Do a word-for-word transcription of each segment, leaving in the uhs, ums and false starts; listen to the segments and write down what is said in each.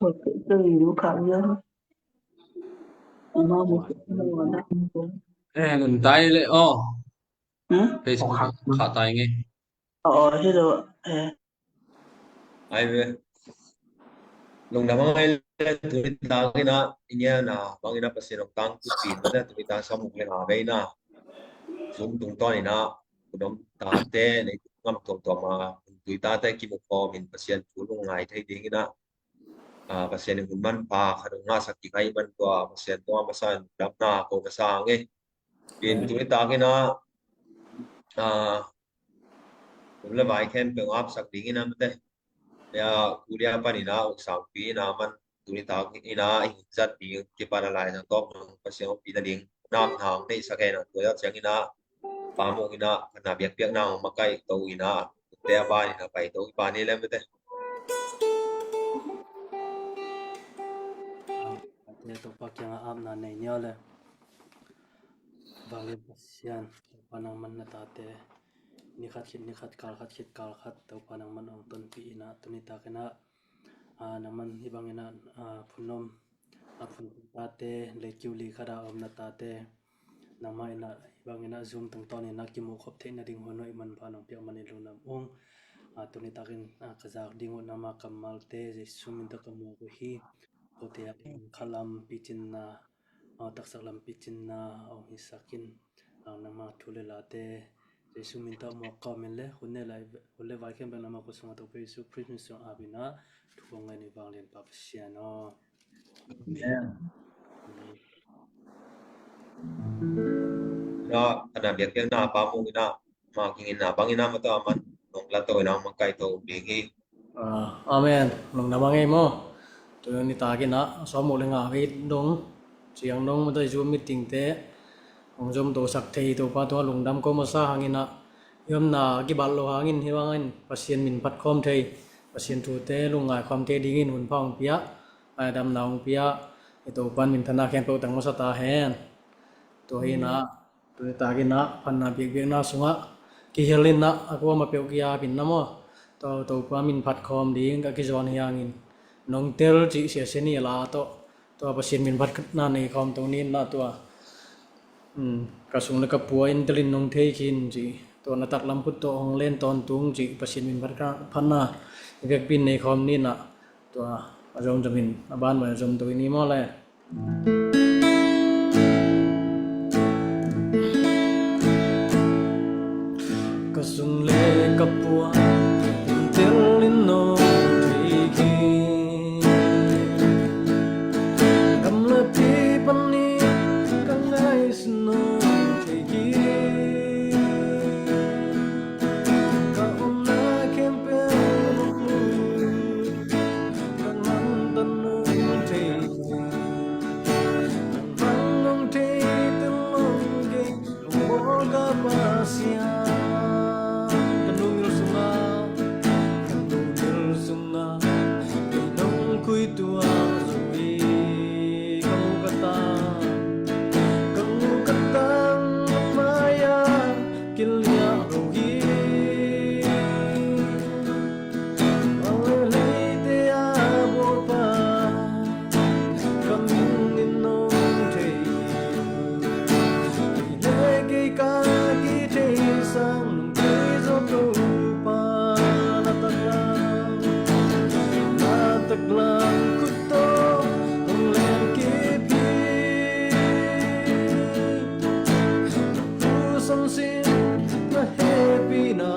Oi, oi, oi, oi, oi. Ama mo ko na na ko. Eh, nun tai le, oh. Hmm? Facebook kha, kha tai nge. Oh, oh, hello. Eh. Ai ve. Lungdam a ngai le tuni takin a, i ngiana bangin a Pasian hong tangtunpih mate, tuni ta sawm uk le nga vei na. Zoom tungtawnin a, hun om tate, leitung gam tuamtuam a hun tui tate kimu khawmin Pasian thu lungngai thei dingin a, ah, Pasian in hun manpha khat hong ngahsak kik ahih man tua Pasian tungah masa in lungdamna ko masa nge. In tuni takin a, ah, hun le vai khempeuh hong apsak dingin a mate. Ya, Korea panin a uk sangpi in a man tuni takin a i hun zat ding kipan a Laisiangtho tawh Pasian hong pina ding napna hong neihsak hen a, tua ciangin a Pa Mung in a phatna biakpiakna hong makaihto in a, te a banin a paito i pa ni le mate. Ate Topa kiangah apna nei ni aw le. Vanglian Pasian, Topa nangman na tate ni khat khit ni khat, kal khat khit kal khat, Topa nangman hong tonpih in a, tuni takin a, ah, nangman hih bangin a, ah, phun om, ah, phun tate, leikiu li khat a om na tate, nangmah in a hih bangin a Zoom tungtawnin a kimuh khop theihna ding hun hoih manpha nong piak manin lungdam ung. Ah, tuni takin, ah, ka zak ding uh nangma kammalte Jesu min tawh ka muak uh hi. Kote a khalam picinna, ah, taksa lam picinna hong hisak in, ah, nangma thu le late Jesu min tawh muak ka om in le, hun le lai, hun le vai khempeuh nangma khut sungah Topa Jesu Khrist min suang apin a thu hong ngen hi Vanglian Pa Pasian aw. Amen. Na, ka na biakpiakna Pa Mung in a, ma kingin na bangin a mata man nong la to in a makaihto ding hi. Ah, amen. Lungdam a ngei maw. Tuni takin a sawm uk le nga vei dong, ciang dong mata Zoom meeting te hong zom to sak thei Topa tungah lungdam ko masa hangin a, i omna kibat lo hangin hih bangin Pasian min phat khawm thei, Pasian thute lungngai khawm thei dingin hun pha hong pia, a damna hong pia, i Topa in minthanna khempeuh tang masa ta hen. Tua hi in a, tuni takin a phatna biakpiakna sungah kihel in a, a kuamah peuh ki-ap in a maw. Tua Topa min phat khawm ding ka kizawn hi hangin nong tel cih Sia Seni a la tawh, tua Pasian min phatna nei khawm to ni in a tua, um, ka sung le ka pua in telin nong thei khin ci. Tua na taklam khut tawh hong len tawntung ci, Pasian min phat, phatna i vekpi in nei khawm ni in a, tua a zom zom in a ban mah a zom to i ni maw le. Ka sung le ka pua in telin nong thei khin, gam le pi panin ka ngaihsun nong thei khin, ka omna khempeuh nong mu, ka ngantan nong thei, nang nong thei tel lo kei. Lungmuang ka Pasian, ka lungil sungah, ka lungil sungah, kei nong khui tuak zo hi. Ka mu ka tang, ka mu ka tang, mai-ah kiliah lo hi. Leite a bawlpa, ka min in nong thei hi. Kei le kei ka kithei sang, nong thei zo Topa, na taklam, na taklam khut tawh hong len kip hi. Pu Samson na hehpihna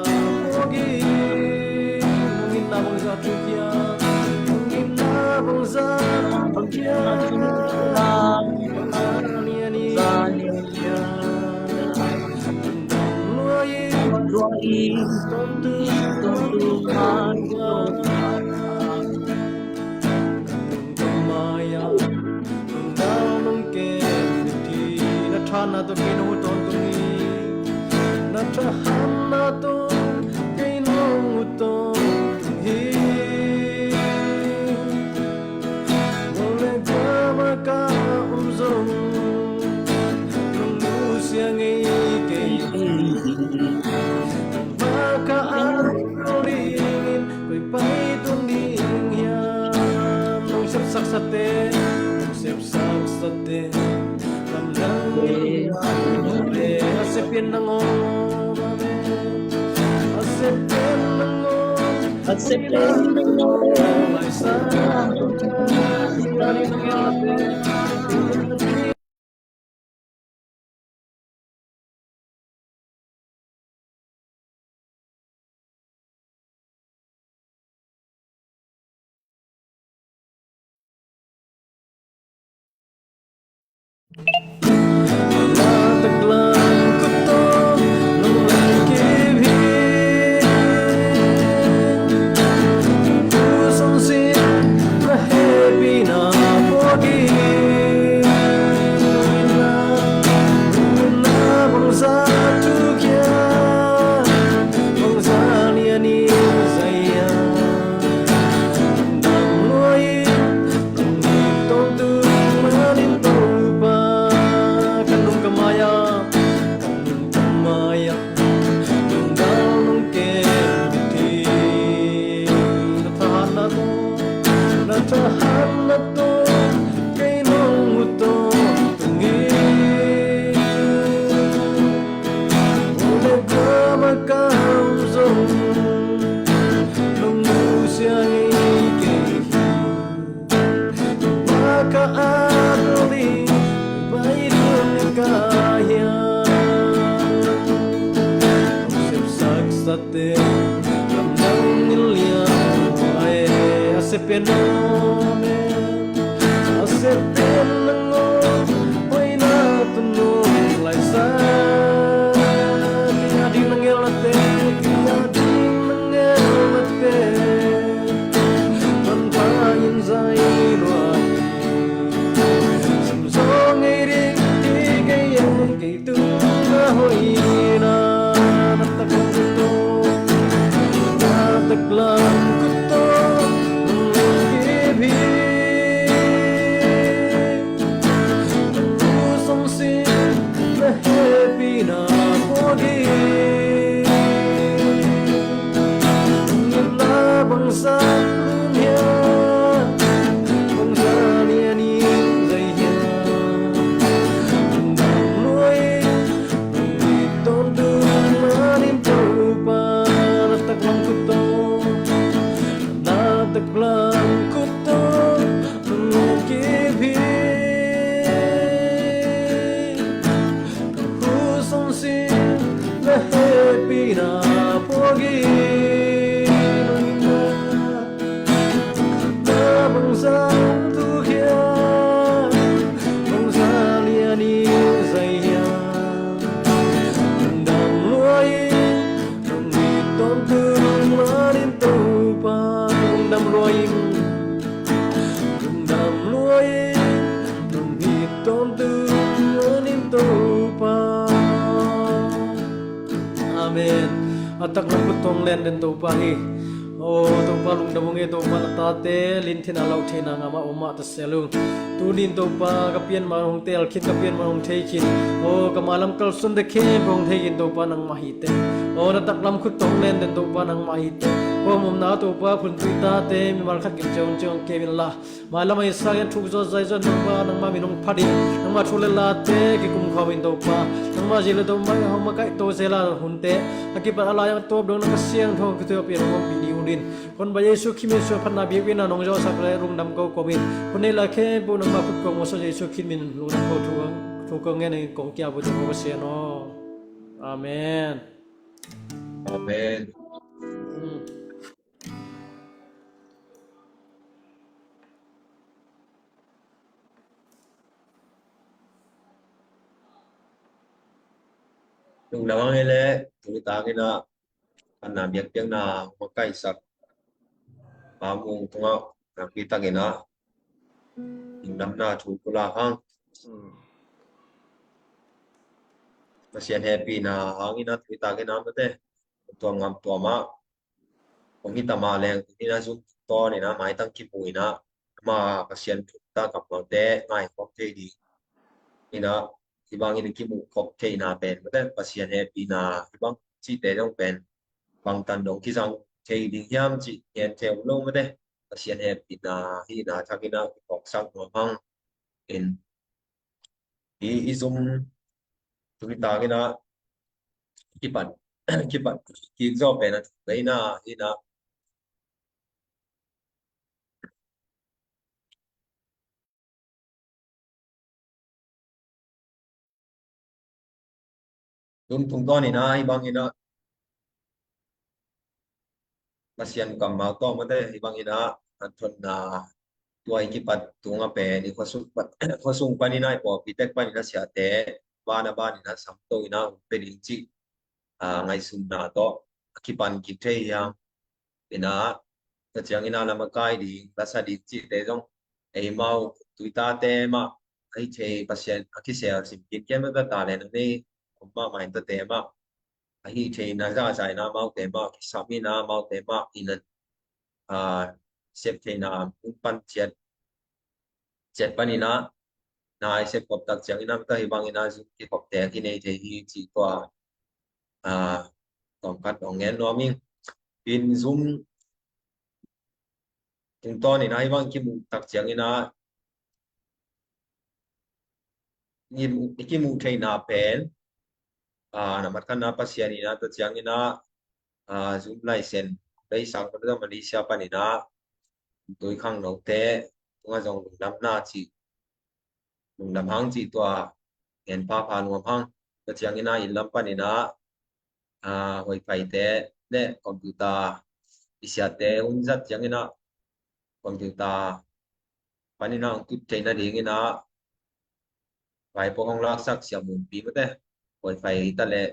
puak in, hong itna bangzah thuk hiam, hong itna bangzah thuk hiam. Bangzah ni a ni, lungdam lua in, tawntung, tawntung, tawntung. Ka lungdam mai-ah, lungdam nong kem hi. Na thahatna tawh kei nong ut tawntung hi. Na thahatna tawh kei nong ut tawntung hi. Bang le bang ah ka om zong, nong nusia ngei kei hi. Nangmah ka at dingin koi pai tung ding hiam? Nong sa Sate, sepsak sate, lamdang ni a se pian nang om, amen. A se pian nang om, a se pian nang om, lai sa. Amen. A taklam khut tawh hong len den Topa hi. Aw Topa, lungdam hong e Topa, na tate linthin a lau theihna ngah mah om mah ta sel ung. Tuni in Topa, ka pian mah hong teel khin, ka pian mah hong thei khin. Aw ka mailam kalsuante khempeuh hong thei khin Topa, nangmah hi teh. Aw na taklam khut tawh hong len den Topa, nangmah hi teh. Aw mumna Topa, phun tui tate mimal khat gim ciang ciang kem inla, mailam a i sang in thuk zawt zai zawt Topa, nangmah min hong phat in, nangmah thu le late kikum khawm in Topa, nangmah zi le Topa, hong makaih to zel a hunte a kipat a lai-ah tawp dong na Kha Siangtho kithuapih in hong ompih ding uh din, Khonpa Jesu Khrih min suang phatna biakpiakna nong zawhsak le lungdam ko ko in, hun nei la khempeuh nangmah khut kong mawhsa Jesu Khrih min lungdam ko thu, thu kong ngen in kong kia bu te ko Pasian aw. Amen. Amen. Lungdam hang e le, tuni takin ah, phatna biakpiakna makaihsak Pa Mung tungah nakpi takin ah lungdamna thu pulak hang. Pasian hehpihna hangin ah tuni takin ah mate, tuam ngam tuam ah kong hi ta mah leng, tuni in ah Zoom tungtawn in ah maitang kimu in ah ama Pasian thupha kammalte ngaihkhawm thei ding in ah, hih bangin kimuh khop theihna pen mate, Pasian hehpihna hih bang cihte dong pen bangtan dong kizang thei ding hiam cih gen thei lo mate. Pasian hehpihna hi-in ah, thakin ah i phawksak nuam hang. In i, i zum tuni takin ah kipat, kipat kik zaw pen a thuk veina hi-in ah, tun tungtawnin ah hih bangin ah Pasian kammal tawh mate, hih bangin ah hanthotna tua i kipat tungah pen i khuasung pan, khuasung panin ah i pawlpi tek panin ah siate ban a banin ah samto in ah hun pia ding cih, ah, ngaihsutna tawh a kipan kik thei hi hang. In ah, tua ciangin ah lam a kai ding, la sa ding cihte zong eimau tuitate mah ahi thei, Pasian a kisel simkhin kei mah, talent a nei om mahmah in, tuate mah ahi thei in ah, zahzah in ah amaute mah kisam in ah, amaute mah in ah, ah, sep theihna mun pan ciat, ciat panin ah na i sep khop tak ciangin ah, mate, hih bangin ah zum kikhopte a kinei thei hi cih tua, ah, tawmkhat hong ngen nuam ing. In zum tungtawnin ah hih bang kimuh tak ciangin ah, i, i kimuh theihna pen, ah, na mat khatna Pasian in ah, tua ciangin ah, ah, zum license, license, Malaysia panin ah tui khangnote tungah zong lungdamna cih, lungdam hang cih tua ngen phapha nuam hang. Tua ciangin ah inn lam panin ah, ah, wifi te le computer, i siate hun zat ciangin ah computer panin ah hong tut theih nadingin ah vai pawh hong laksak, Sia Mun Pi mate, wifi hi ta leh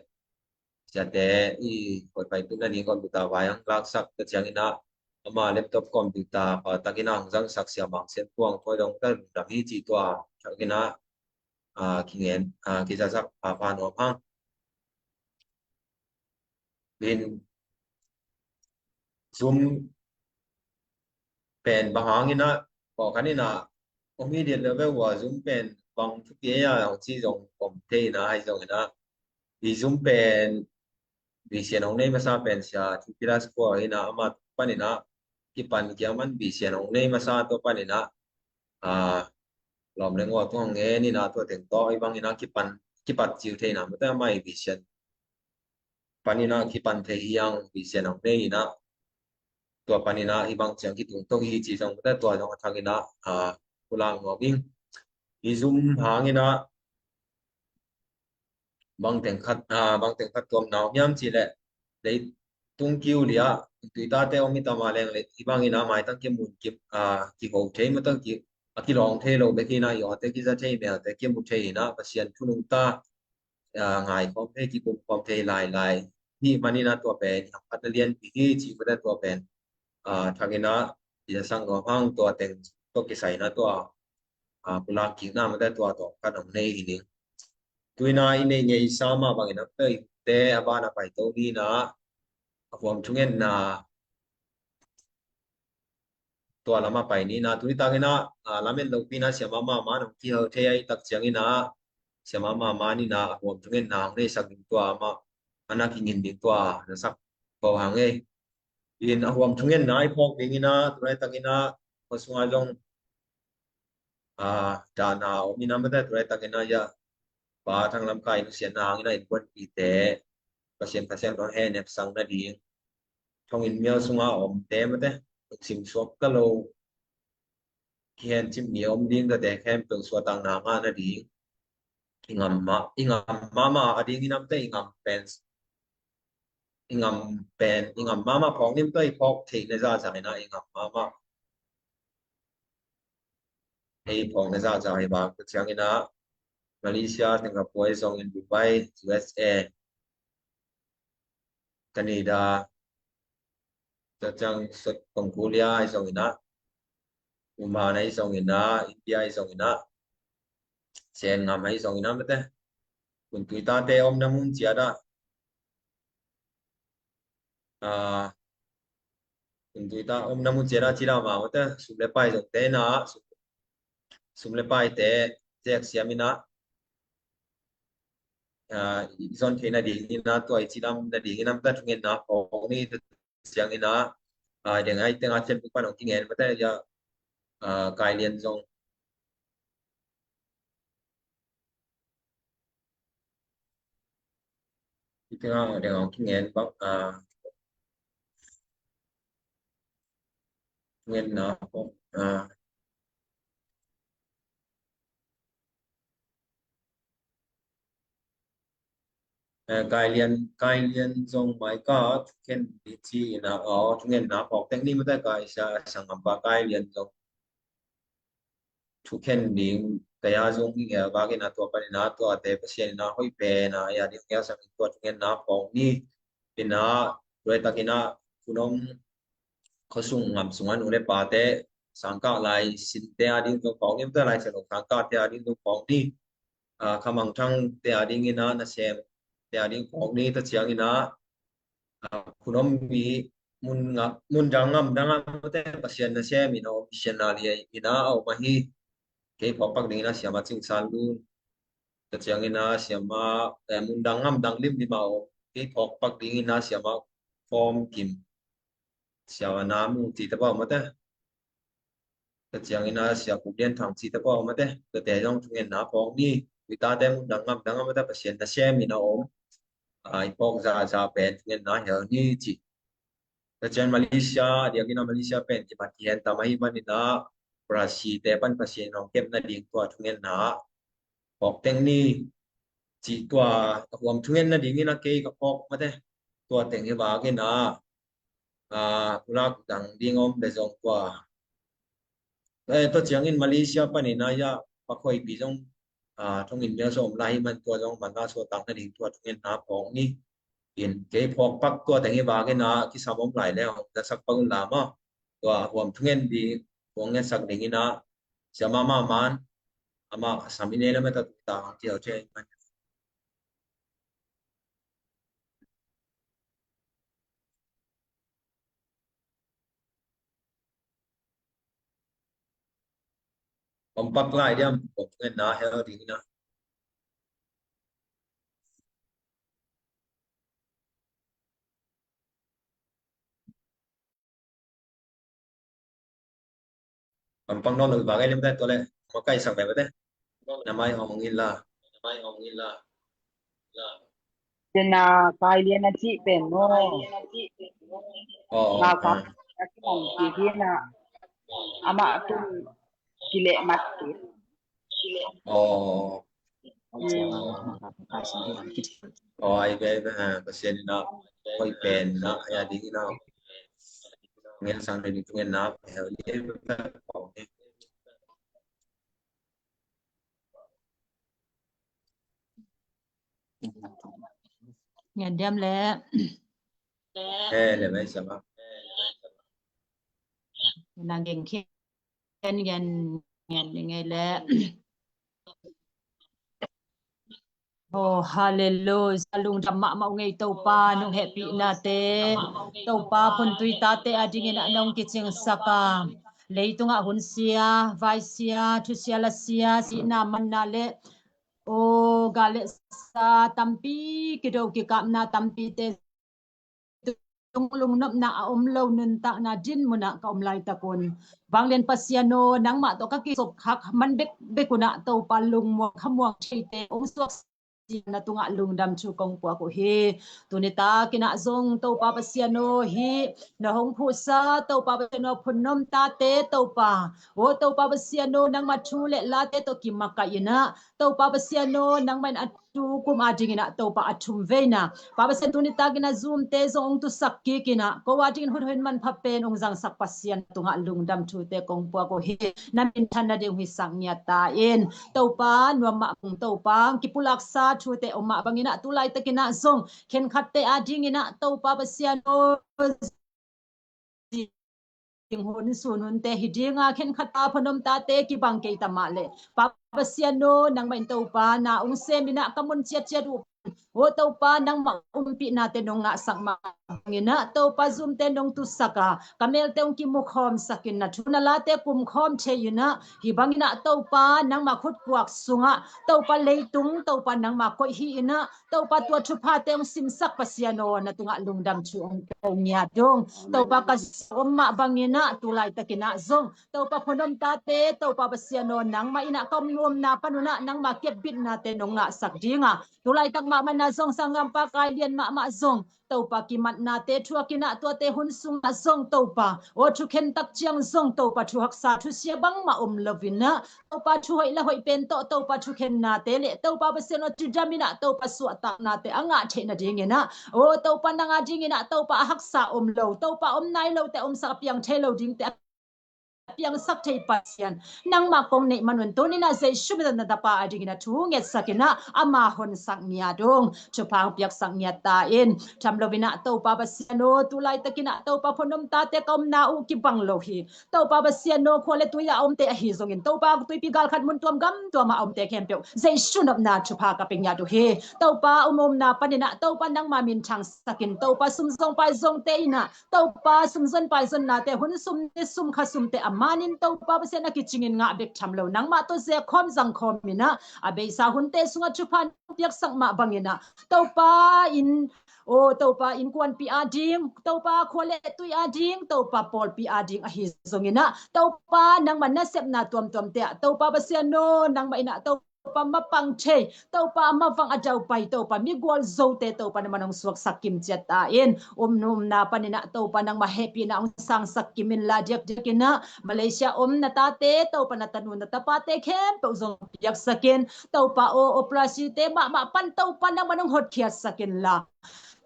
siate i wifi tut nading computer vai hong laksak, tua ciangin ah ama laptop, computer pha takin ah hong zangsak Sia Mang Sian Puang, tua zong ta lungdam hi cih tua thakin ah, ah, kingen, ah, kizasak phapha nuam hang. In zum pen bang hangin ah, pawlkhat in ah, om hi diat lo ve ua, zum pen bang thupi ei a, hong ci zong om thei in ah, ahi zongin ah, i zum pen Pasian hong nei masa pen Sia Theophilus Khual in ah, ama panin ah kipan kiaman Pasian hong nei masa, tua panin ah, ah, lawm le ngawh tung hong ngen in ah, tua teng tawh hih bangin ah kipan, kipat ciu theihna mate, ama i Pasian panin ah kipan thei hi hang, Pasian hong nei in ah, tua panin ah hih bang ciang kitung to hi cih zong mate, tua zong a thak in ah, ah, pulak nuam ing. I zum hangin ah bang teng khat, ah, bang teng khat tuamna om hiam cih leh, leitung kiu liah tuitate om hi ta mah leng le, hih bangin ah maitang kimun ki, ah, kiho thei, maitang ki, a kilawng thei lo bek hi in ah, i awte kiza thei, melte kimu thei in ah, Pasian thu nungta, ah, ngaikhawm thei, kikumkhawm thei lailai hih manin ah, tua pen i hamphatna lianpi hi cih mate, tua pen, ah, thakin ah i zasak nuam hang. Tua teng tawh kisai in ah tua, ah, pulak kikna mate, tua tawmkhat hong nei hi ning. Tu in ah i neih ngeisa mah bangin ah, mate, i te a ban a paito ni in ah, a huam thungetna tua lamah pai ni in ah, tuni takin ah, ah, lamet lopi in ah Sia Mama Mama in hong kihel thei ahih tak ciangin ah, Sia Mama Mama in ah a huam thungetna hong neisak ding, tua amah a na kingin ding tua na sak ko hang ei. In a huam thungetna i phawk dingin ah, tu laitakin ah khuasung ah zong, ah, dahna om in ah, mate, tu laitakin ah, ya, Pa Thang Lam Khai nusiatna hangin ah innkuanpihte Pasian Kha Siangtho in hehnem sak nading, thonginn mial sunga omte mate, lungsim suak ta lo, kihencip ni om ding, tuate khempeuh suahtakna ngah nading, i ngam mah, i ngam mahmah a dingin ah, mate, i ngam pen, i ngam pen, i ngam mahmah phawk ni, mate, i phawk theihna zahzah in ah, i ngam mahmah, ei phawkna zahzah hi bang, tua ciangin ah Malaysia, Singapore ahi zongin, Dubai, U S A, Canada, tua ciang South Korea ahi zongin ah, Oman ahi zongin ah, India ahi zongin ah, Sen ngam ahi zongin ah, mate, kun tuitate omna mun ciat ah, ah, kun tuita omna mun ciat ah, ci lam a, mate, sum le pai zongte in ah, sum, sum le paite zek siam in ah, ah, i zon theih nadingin ah, tua i ci lam nadingin ah, mate, thungetna phawk ni, tua ciangin ah, A, deng ai teng a cem pi pan ong kingen mate ya, a, Kai Lian zong. Pi teng a deng ong kingen bang, a, ngen na pong, a, Eh, Kai Lian, Kai Lian zong mai ka thukhen ni ci ina, aw, thukhen na phawk teng ni mate ka isa sangam pa Kai Lian zong thukhen ding kaya zong hi ngel bak ina tua pan ina tua te Pasian ina hoi pen a ya ding ngel sang tua thukhen na phawk ni ina tua tak ina kunom khosung ngam sunga nu le pate sangkah lai sinte a ding zong phawk ni mate lai selo sangkahte a ding zong phawk ni. A, khamangthangte a ding ina nasemte a ding phawk ni ta ciang ina, a, khunom mi mun nga, mun dang ngam dang ngam te Pasian nasem ina om Pasian na lia ina a om ahi. Kei phawk pak ding ina siama Cing San Lun ta ciang ina siama, eh, mun dang ngam dang lim lim a om. Kei phawk pak ding ina siama Fawm Kim, siama Namu ci ta pau mate. Ta ciang ina sia Kuk Lian Thang ci ta pau mate. Ta te zong thungen na phawk ni. Ui ta te mun dang ngam dang ngam mate Pasian nasem ina om. Ai phawk za za pen thungen na hel ni ci. Ta ciang Malaysia, diak ina Malaysia pen ci mat ki hen tam ahi man ina Brazil te pan Pasian ong kep na ding tua thungen na phawk teng ni ci tua a huam thungen na ding ina kei ka phawk mate. Tua teng hi bak ina a, ulak dang ding om le zong tua. Eh, tua ciangin Malaysia panin a ya pakhoipi zong, a, thongin bia zong om lai hi man tua zong man la so tak na ding tua thongin na phawk ni. In kei phawk pak tua teng hi bak in a kisam om lai le hong zasak pak un la maw. Tua huam thungen ding, huam ngetsak ding in a siama ma man, ama sam in e lam e ta tua hong kiau cia in man. Om pak lai diam, om ngen na hel ding na. Pampang nawn lo i bang e lim tai tua le. Makaih sak ve bate. Na mai hong in la. Tena Kai Lian a cih pen maw. Oh, oh, Ngau kap ah. A kiman kik hi na. Amah tun kileh mat kik. Oh. Aw, ai ve, ai ve, ha, Pasian in a hoih pen na, ai a ding in a ngen sang ding tu ngen na, hel ye, ngen diam le. Eh, le mai sama. Nang geng khen ngen, ngen ngen le. Oh, hallelujah. Lungdam mahmah uh ngei Topa, nong hehpihnate. Topa, phuntui tate a dingin a nong kicingsak a. Leitungah hun sia, vai sia, thu sia la sia, sihna manna le. Oh, gal le sa tampi, kido kikapna tampite tung lungnopna a om lo nuntakna din munah ka om laitak un. Vanglian Pasian aw, nangmah tawh ka kisop khak man bekbek unah Topa lungmuang khamuang theite ong suak na tungah lungdam thu kong puak uh hi. Tuni takinah zong Topa Pasian aw hi na hong phuhsa Topa Pasian aw phunnom tate Topa. Aw Topa Pasian aw nangmah thu le late tawh kimakaih inah Topa Pasian aw nangmah in a tu kum a dinginah Topa a thum veina. Pa Pasian tuni takin a Zoom-te zong hong tusak kikinah ko a dingin hun hoih manpha pen hong zangsak Pasian tungah lungdam thute kong puak uh hi. Na minthan nading hong hisak ngiat ta in. Topa nuam mah bang Topa kipulaksa thute om mah banginah tu laitakinah zong khenkhatte a dinginah Topa Pasian aw ding hun sun hunte hi dinga khenkhat a phunom tate kibang kei ta mah le. Pa Pasian aw nangmah in Topa na ung seminah ka mun ciatciat uh Aw Topa, nangmah umpihnate nong ngahsak mah bangin ah, Topa, Zoom-te nong tusak a, ka melte hong kimukhawmsak in, na thu na late kumkhawm thei in ah, hih bangin ah Topa, nangmah khutkuak sungah Topa, leitung Topa, nangmah koih hi in ah, Topa, tua thuphate hong simsak Pasian aw, na tungah lungdam thu hong ko ngiat ung. Topa, ka zia om mah bangin ah, tu laitakin ah zong Topa, phunom tate Topa Pasian aw, nangmah in ah ka om nuamna pan un ah nangmah kepbitnate nong ngahsak ding a, tu laitak mahmah in ah zong sanggampa Kai Lian mahmah zong Topa, kimatnate thuak in ah, tuate hun sungah zong Topa, aw thukhen tak ciang zong Topa, thu haksa thusia bangmah om lo in ah, Topa, thu hoih la hoih pen tawh Topa, thukhennate le Topa Pasian aw, cidam in ah Topa, suahtaknate a ngah theih nadingin ah, aw Topa, nang a dingin ah Topa, a haksa om lo, Topa, om nai lote a omsak, a piang thei lo dingte a piangsak thei Pasian, nangmah kong neih man un, tuni in ah Jesu min tawh na tapa a dingin ah thu ngetsak in ah, ama honsak ngiat ung. Thupha hong piaksak ngiat ta in. Tham lo in ah Topa Pasian aw, tu laitakin ah Topa, phunom tate ka omna uh kibang lo hi. Topa Pasian aw, khua le tui a omte ahi zongin, Topa, tuipi gal khat mun tuam gam tuam a omte khempeuh Jesu nopna thupha ka pia ngiat uh hi. Topa, um omna panin ah Topa, nangmah minthangsak in, Topa, sum zong pai zongte in ah Topa, sumzon paizonnate, hun sum, ni sum, kha sumte a manin Topa Pasian, a kicingin ngah bek tham lo, nangmah tawh zekhawm zangkhawm in ah, a beisa hunte sungah thupha nong piaksak mah bangin ah, Topa in, aw Topa, innkuanpih a ding, Topa, khua le tui a ding, Topa, pawlpi a ding ahi zongin ah, Topa, nangmah nasepna tuamtuamte ah Topa Pasian aw, nangmah in ah Topa, Topa, mapang thei, Topa, mavang a daupai, Topa, mi gualzote Topa, nangman hong suaksak kimciat ta in. Um, umna panin ah Topa, nangmah hehpihna hong sangsak kim inla, diakdiakin ah Malaysia om na tate Topa, na tanu na tapate khempeuh zong piaksak in. Topa aw, operasite mahmah pan Topa, nangman hong hotkhiatsak inla,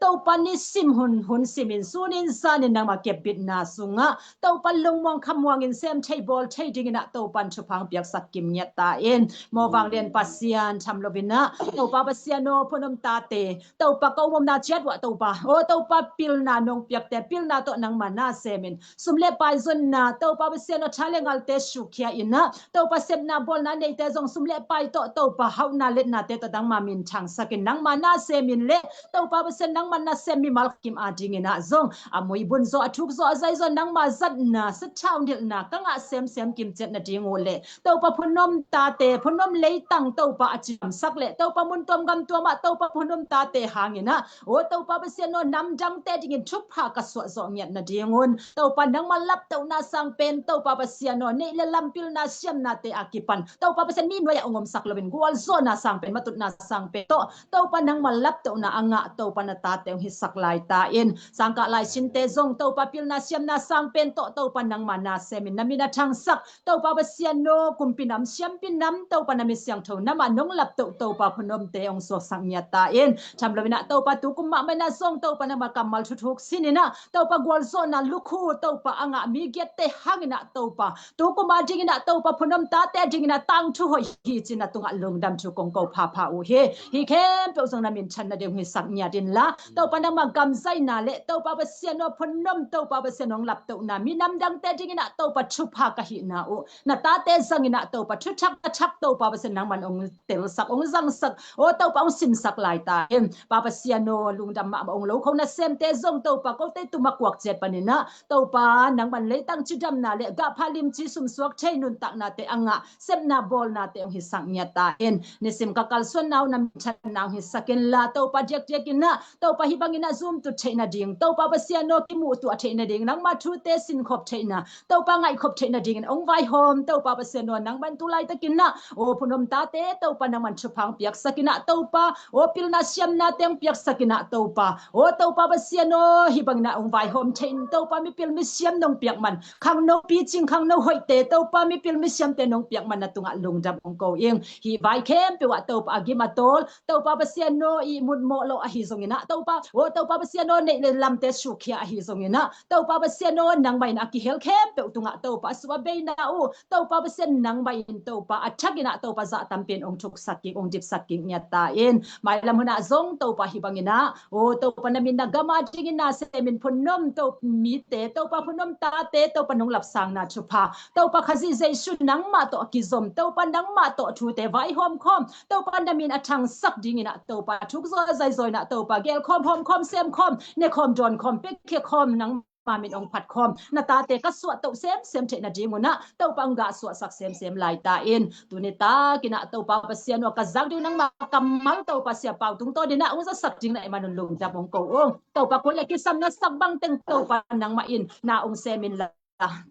Topa, nisim hun, hun simin, sunin zanin nangmah kepbitna sungah Topa, lungmuang khamuangin sem thei bawl thei dingin ah Topa, thupha hong piaksak kim ngiat ta in. Mawh vanglian Pasian, tham lo in ah Topa Pasian aw, phunom tate Topa, ka um omna ciat uah Topa, aw Topa, pilna nong piakte pilna tawh nangmah na semin, sum le pai zonna Topa Pasian aw, tha le ngalte sukkhia in ah Topa, sepna bawlna neite zong sum le pai tawh Topa, hauhna letnate tawh nangmah minthangsak in, nangmah na semin le Topa Pasian, nangmah nasem mimal kim a dingin ah zong a muibun zaw, a thuk zaw, a zai zaw nangmah zatna, sathau nilhna ka ngah semsem kimciat nading uh le Topa, phunom tate, phunom leitang Topa, a cidamsak le Topa, mun tuam gam tuam ah Topa, phunom tate hangin ah, aw Topa Pasian aw, namdangte dingin thupha ka suah zawh ngiat nading un, Topa, nangmah laptohna sang pen Topa Pasian aw, neih le lam, pilna siamnate a kipan Topa Pasian, mi nuai ah hong omsak loin gualzawhna sang pen, matutna sang pen tawh Topa, nangmah laptohna a ngah Topa, na tate hong hisak lai ta in. Sangkah lai sinte zong Topa, pilna siamna sang pen tawh Topa, nangmah na semin, na min a thangsak Topa Pasian aw, kumpi nam, siampi nam Topa, na mi siangtho namah nong laptoh Topa, phunomte hong suaksak ngiat ta in. Tham lo in ah Topa, tukum mahmah in ah zong Topa, nangmah kammal thuthuk sin in ah Topa, gualzawhna lukhu Topa a ngah mi giatte hangin ah Topa, tukum a dingin ah Topa, phunom tate a dingin ah tangthu hoih hi ci-in na tungah lungdam thu kong ko phapha uh hi. Hih khempeuh zong na minthan nading hong hisak ngiat inla, Topa, nangmah gamzaina le Topa Pasian aw, phunom Topa Pasian hong laptohna, minam dangte dingin ah Topa, thupha ka hihna uh na tate zangin ah Topa, thuthak a thak Topa Pasian, nangman hong telsak, hong zangsak, aw Topa, hong simsak lai ta in. Pa Pasian aw, lungdam mahmah ung. Lo kho nasemte zong Topa, kote tum a kuak ciat panin ah Topa, nangman leitang cidamna le gahpha limci sumsuak thei nuntaknate a ngah, sepna bawlnate hong hisak ngiat ta in. Nisim ka kalsuanna uh na minthanna hong hisak inla, Topa, diakdiakin ah Topa, hih bangin ah Zoom tut theih nading, Topa Pasian aw, kimuhtuah theih nading, nangmah thute sinkhop theihna, Topa, ngaihkhop theih nadingin hong vaihawm Topa Pasian aw, nangman tu laitakin ah, aw phunom tate Topa, nangman thupha hong piaksak in ah Topa, aw pilna siamnate hong piaksak in ah Topa, aw Topa Pasian aw, hih bangin ah hong vaihawm thei in Topa, mipil misiam nong piak man, khangno picing, khangno hoihte Topa, mipil misiamte nong piak man na tungah lungdam hong ko ing. Hih vai khempeuh ah Topa, a gim a tawl Topa Pasian aw, ihmut mawh lo ahi zongin ah Topa Topa, aw Topa Pasian aw, neih le lamte sukhia ahi zongin ah, Topa Pasian aw, nangmah in a kihel khempeuh tungah Topa, a sum a beina uh Topa Pasian, nangmah in Topa, a thakin ah Topa, zah tampi in hong thuksak kik, hong dipsak kik ngiat ta in. Mailam hun ah zong Topa, hih bangin ah, aw Topa, na min na gam a dingin na semin phunnom Topa mite, Topa, phunnom tate Topa, nong lapsangna thupha, Topa Khazih Jesu nangmah tawh kizom, Topa nangmah tawh thute vaihawm khawm, Topa na min a thangsak dingin ah Topa, thuk zaw a zai zaw in ah Topa, gel khawm, hawm khawm, sem khawm, ne khawm, dawn khawm, piakhia khawm, nangmah min hong phat khawm, na tate ka suahtoh semsem theih nadingun ah Topa, hong gah suahsak semsem lai ta in. Tuni takin ah Topa Pasian aw, ka zak ding nangmah kammal Topa, Sia Pau tungtawnin ah hong zasak ding na hih manun lungdam hong ko ung. Topa, kul le kisam na sak bangteng Topa, nangmah in na hong semin la,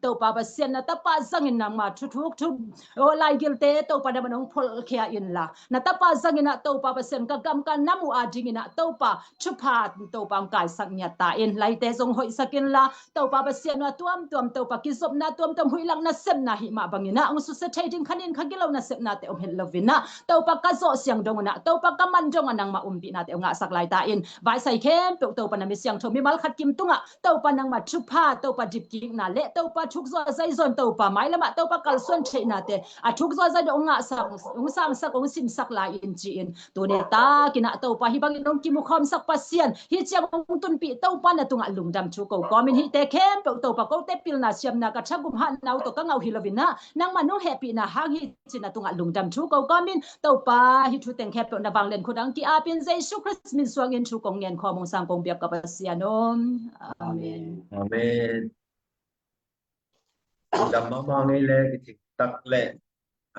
Topa Pasian, na tapa zangin nangmah thuthuk thu, aw laigilte Topa, na min hong pholkhia inla, na tapa zangin ah Topa Pasian, ka gam ka nam uh a dingin ah Topa, thupha Topa, hong kaisak ngiat ta in. Laite zong hoihsak inla, Topa Pasian aw, a tuamtuam Topa, kizopna tuamtuam, huih lak nasepna hih mah bangin ah hong susia thei ding, kha nin kha gilo nasepnate om het loin ah Topa, ka zawh siang dong un ah Topa, ka man dong ah nangmah umpihnate hong ngahsak lai ta in. Vaisai khempeuh Topa, na mi siangtho mimal khat kim tungah Topa, nangmah thupha, Topa, dipkikna le Topa, thuk zaw a zai zaw in Topa, mailam ah Topa, kalsuan theihnate a thuk zaw a zai zaw in hong ngahsak, hong sangsak, hong simsak lai in ci-in, tuni takin ah Topa, hih bangin hong kimu khawmsak Pasian, hih ciang hong tunpih Topa, na tungah lungdam thu ko kawmin, hihte khempeuh Topa, kote pilna siamna, ka thagum hatna uh tawh ka ngah uh hi loin ah, nangmah nong hehpihna hang hi ci-in na tungah lungdam thu ko kawmin, Topa, hih thu teng khempeuh na vanglian khut ah hong ki-apin, Jesu Khrist min suangin thu kong ngen khawm, hong sang kong biak ka Pasian aw. Amen. Amen. Lungdam mahmah ngei le, kicing tak le,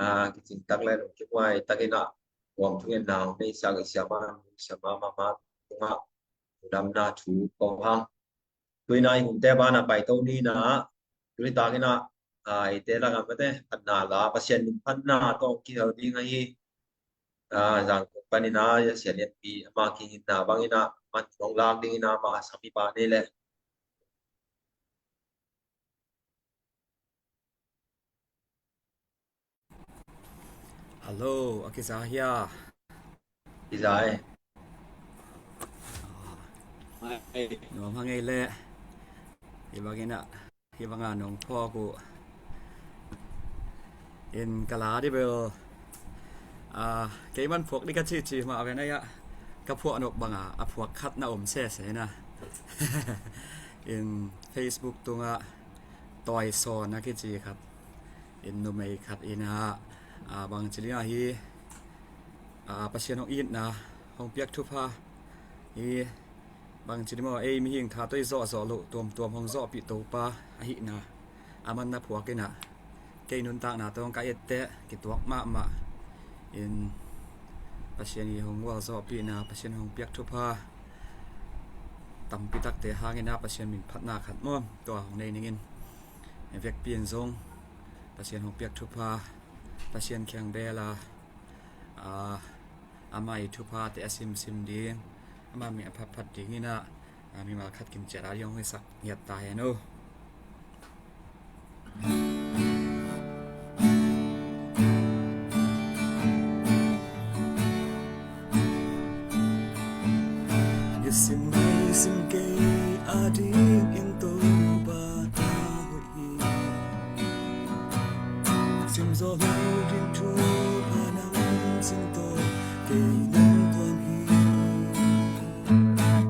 ah, kicing tak le, lungkim huai takin ah, huam thungen nau nei sak i siamah, siamah mahmah tungah lungdamna thu ko hang. Tuni in ah i hunte banah paito ni in ah, tuni takin ah, ah, eite lakah mate phatna la, Pasian min phatna tawh kihel ding ahi, ah, Zangkong panin ah, Sia Lianpi, ama kihinna bangin ah, man hong lak dingin ah, ama sangpi pa nei le. Hello, a kiza hia? Kiza e. Nuam hang ei le. Hih bangin ah, hih banga nong phawk uh in ka la dih bel, ah, kei man phuak dih ka cihcih mah ven ai ah, ka phuak nop banga a phuak khat na om sese na. In Facebook tungah Tawi Sawn a kici khat in, numei khat in ah, ah, bangci ding ahi, ah, Pasian hong itna, hong piak thupha hi. Bangci ding maw, ei mihing tha tawh i zawhzawh loh tuamtuam hong zawhpih Topa ahihna, a man na phuak in ah, kei nuntakna tawh hong ka etteh kituak mahmah in, Pasian i hong gualzawhpihna, Pasian hong piak thupha tampi takte hangin ah, Pasian min phatna khat maw, tua hong nei ningin vekpi in zong Pasian hong piak thupha, Pasian kiang bel a, ah, ama i thuphate a simsim ding, ama mi a phatphat dingin ah, ah, mimal khat kim ciat a ding hong hisak ngiat ta hen aw. I sim mei sim kei a dingin Topa na hoih hi. Sim zawh lo ding thu a nang sim tawh kei nang tuam hi.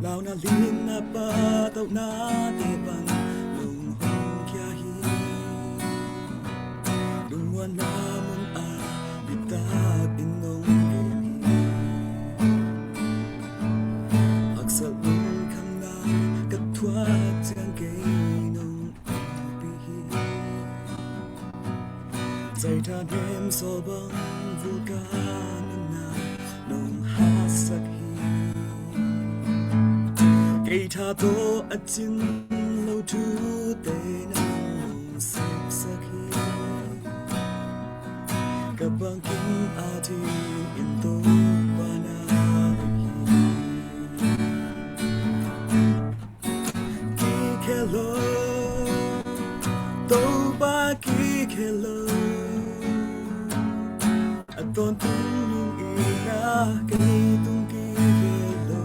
Launa, litna, pahtawnate pan nong hong khia hi. Lungmuanna mun ah bitak in nong kem hi. Haksa lungkhamna ka thuak ciang kei nong ompih hi. Zaitha nem sawl bang vulkan nunna nong hatsak hi. Kei tha tawh a cin lo thute nang nong sepsak hi. Ka bangkim a dingin Topa na hoih hi. Kikhel lo, Topa kikhel lo. A tawntung nung in ah kei tung kikhel lo.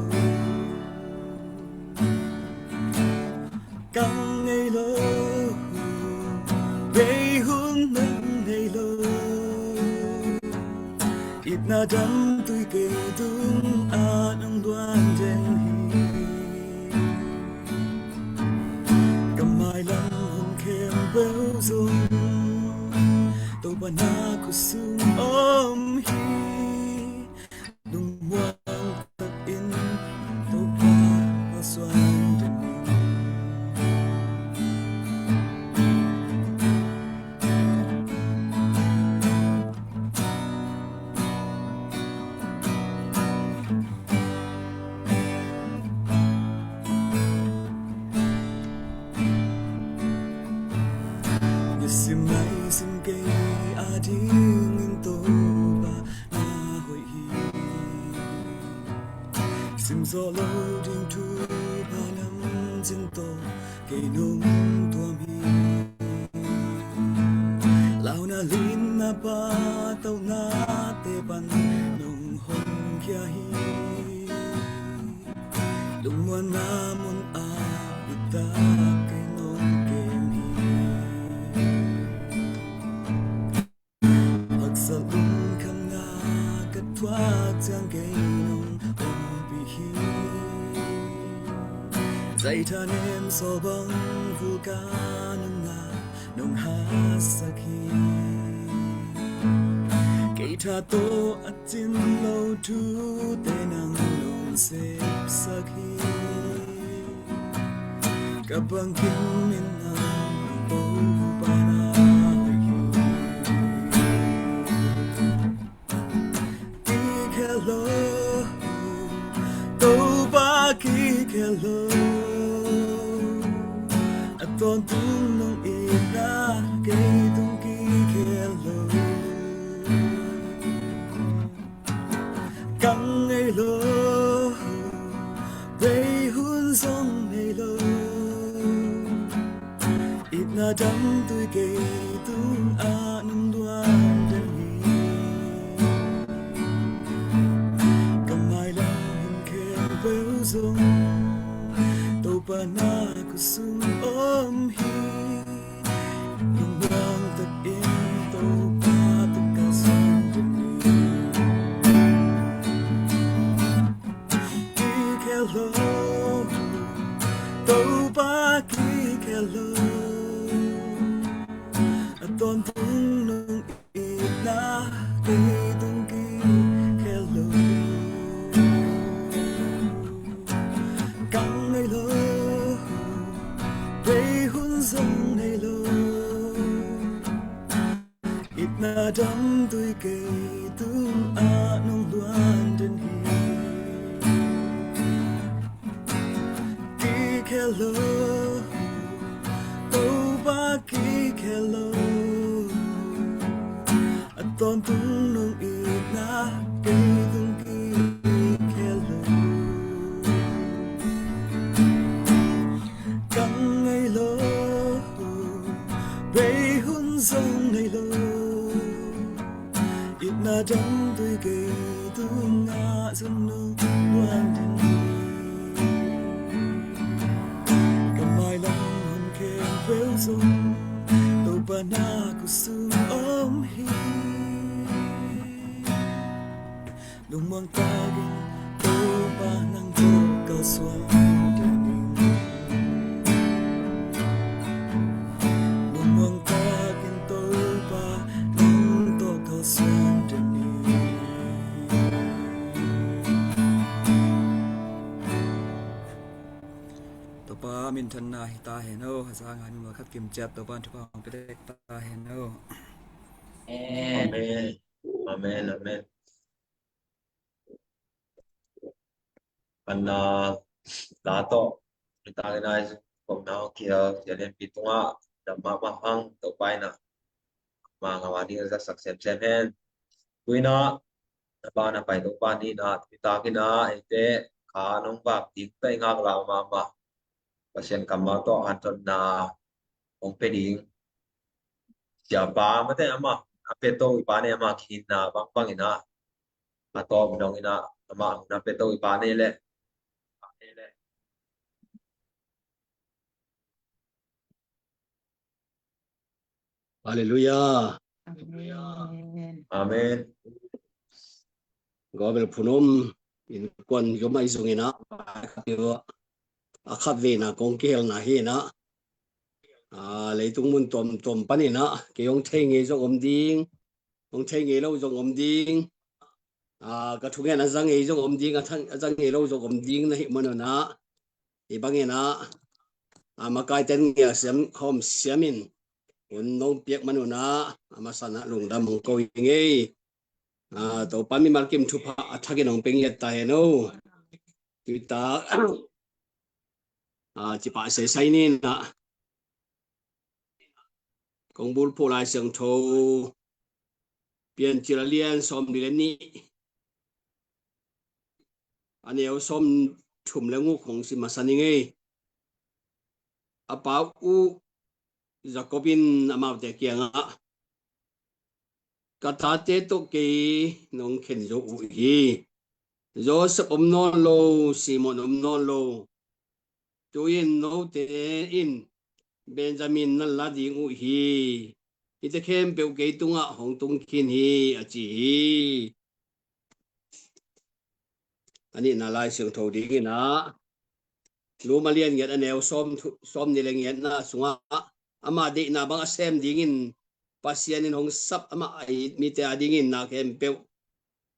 lo. Itna dam tui kei tungah nong luan den hi. Ka mailam hun khempeuh zong Topa na khut sung om hi. Lungmuang takin Topa kalsuan den hi. Nisim naisim kei adingin Topa na hoih hi. Sim zawh lo ding thupha namcin tawh kei nong tuam hi. Launa, lina, pahtawnate pan nong hong khia hi. Lungmuanna mun ah i tak kei nong kem hi. Haksa lungkhamna ka thuak ciang kei nong ompih hi. Zaithanem sawl bang vulkan nungah nong hasak hi. Kei tha tawh a cin lo thute nang nong sepsak hi. Ka bangkim in nang Topa na hoih hi. Kikhel lo, Topa kikhel lo. A tawntung nong itna kei tung kikhel lo. Kang ngei lo, bei hun zong nei lo. Itna dam tui kei tungah nong luan den hi. Ka mailam hun khempeuh zong Topa na khut sung om hi. Lungmuang takin Topa tawh kalsuan den hi. Kikhel lo, Topa kikhel lo. A tawntung nong itna kei tung kikhel lo. Kang ngei lo, bei hun zong nei lo. Itna dam tui kei tungah nong luan den hi. Kikhel lo, Topa kikhel lo. A tawntung nong itna kei tung kikhel lo. Kang ngei lo, bei hun zong nei lo. Itna dam tui kei tungah zong nong luan den hi. Ka mailam hun khempeuh zong Topa na khut sung om hi. Lungmuang takin Topa nang tawh kalsuan den ing. Lungmuang takin Topa nang tawh kalsuan den ing. Topa minthanna hi ta hen aw. A zang a ni mual khat kim ciat Topa in thupha hong pia dek ta hen aw. Amen. Amen. Amen. An, ah, la tawh, nitak in a i zong komna hong kihel, Sia Lianpi tungah, dam mahmah hang, Topa in a, mangngilh a ding zaksak semsem hen. Tu in a, na pa na pai Topa ni in a, nitak in a, eite, kha nong vak ding, pai ngak la mahmah. Pasian kammal tawh hanthotna hong pia ding. Siapa mate ama, a pia to i pa ne ama khinna bangbang in a, a tawp dong in a, ama na pia to i pa ne le. Halleluiah. Amen. Amen. Gawbel phunom in kuan yom ai zong ina a khat veina kong kihelna hi ina, a, leitung mun tuamtuam pan ina kei hong thei ngei zong om ding, hong thei ngei lo zong om ding, a, ka thungen a za ngei zong om ding, a thang a za ngei lo zong om ding na hi manuna, i bang ina, a, makaiten ngei a siam khawm siamin hun nong piak manuna, a masana lungdam hong ko i ngei. A, Topa mimal kim thupha a thakin hong peng iat ta hen o. Tuita, a, cipa sesai nina kong bulphuh Lai Siangtho Piancil a lian sawm li le nih, a neu sawm thum le nguk hong sim masa ni ngei. A pa uh Jacob in amaute kiangah, ka tate tawh kei nong khen zo uh hi. Joseph om nawn lo, Simon om nawn lo, tu-in note in Benjamin nan la ding uh hi. Hite khempeuh kei tungah hong tung khin hi, a ci hi. A nihna Lai Siangtho dingin ah, Lum a lian giat a neu sawm thu-, sawm ni le giatna sungah, ama deihna bang a sem dingin Pasian in hong sap, ama a it mite a dingin na khempeuh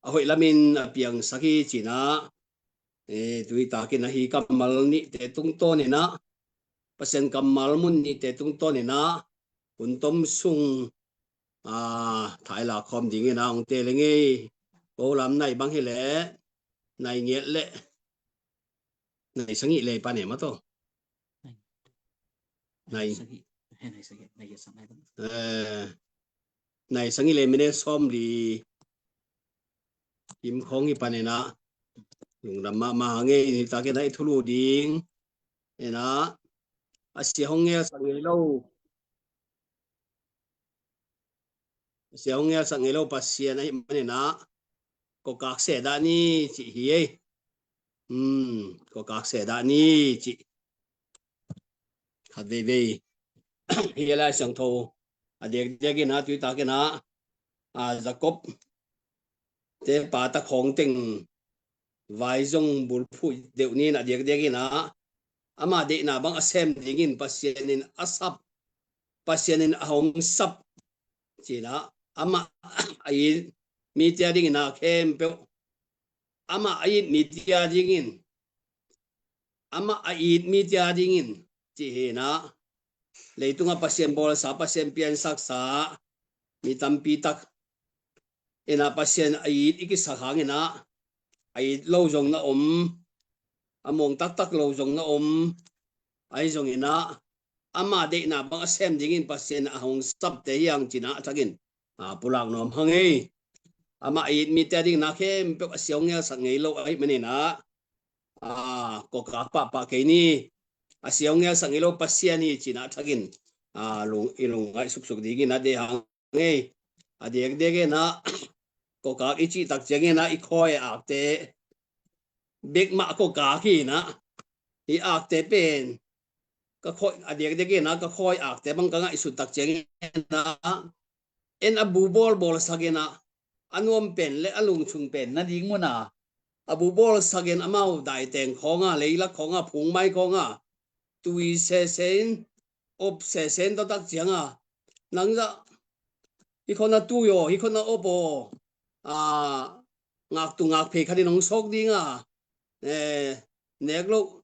a hoih lamin a piangsak hi, ci-in ah, e, tui takin ahi kammal nihte tungtawn in ah, Pasian kammal mun nihte tungtawn in ah, hun tom sung, a, thailak khawm dingin ah hong te le ngei. Ko lam nai bang hi leh, nai giat le nai sagih le pan e maw taw. Nai. Nai sagih. He, nai sagih. Nai sagih. Eh, nai sagih le minute sawm li kim khawng hi pan e na. Lungdam mahmah hang e, hih takin ah i thulu ding. E na. A sia hong ngelsak ngei lo. A sia hong ngelsak ngei lo Pasian ahih manin ah, kawkak seh dah ni cih hi ei. Hmm, kawkak seh dah ni cih. Khat veivei. Hih Lai Siangtho a diakdiakin ah, tui takin ah, a, Jacob te pa ta khawng teng vai zong bulphuh deuh ni in a diakdiakin ah, ama deihna bang a sem dingin Pasian in a sap, Pasian in a hong sap, ci-in ah, ama a it mite a dingin ah khempeuh, ama a it mite a dingin, ama a it mite a dingin, ci hi in ah, leitungah Pasian bawlsa, Pasian piansaksa mi tampi tak in ah Pasian a it i kisak hangin ah, a it lo zong na om, a muang taktak lo zong na om, ahi zongin ah, ama deihna bang a sem dingin Pasian a hong sapte hi hang, ci-in ah a thakin, a, pulak nuam hang ei. Ama a it mite a dingin ah khempeuh a sia hong ngelsak ngei lo ahih manin ah, a, kawkak pahpah kei ni. A sia hong ngelsak ngei lo Pasian hi, ci-in ah a thakin, a, lung, i lungngaih suksuk dingin ah deih hang ei. A diakdiakin ah, kawkak i cih tak ciangin ah i khawi akte bek mah kawkak hi in ah, i akte pen ka khawi, a diakdiakin ah ka khawi akte bang ka ngaihsut tak ciangin ah, en a bu bawlbawlsak in ah, a nuam pen le a lungchung pen na ding mun ah, a bu bawlsak in amau daiteng khawng ah, leilak khawng ah, phungmai khawng ah, tui sese in, op sese in, tua tak ciang ah, nang zah hih khawng a tui aw, hih khawng a op aw, a, ngaktu ngakphei khat in hong sawk ding a, eh, nek lo,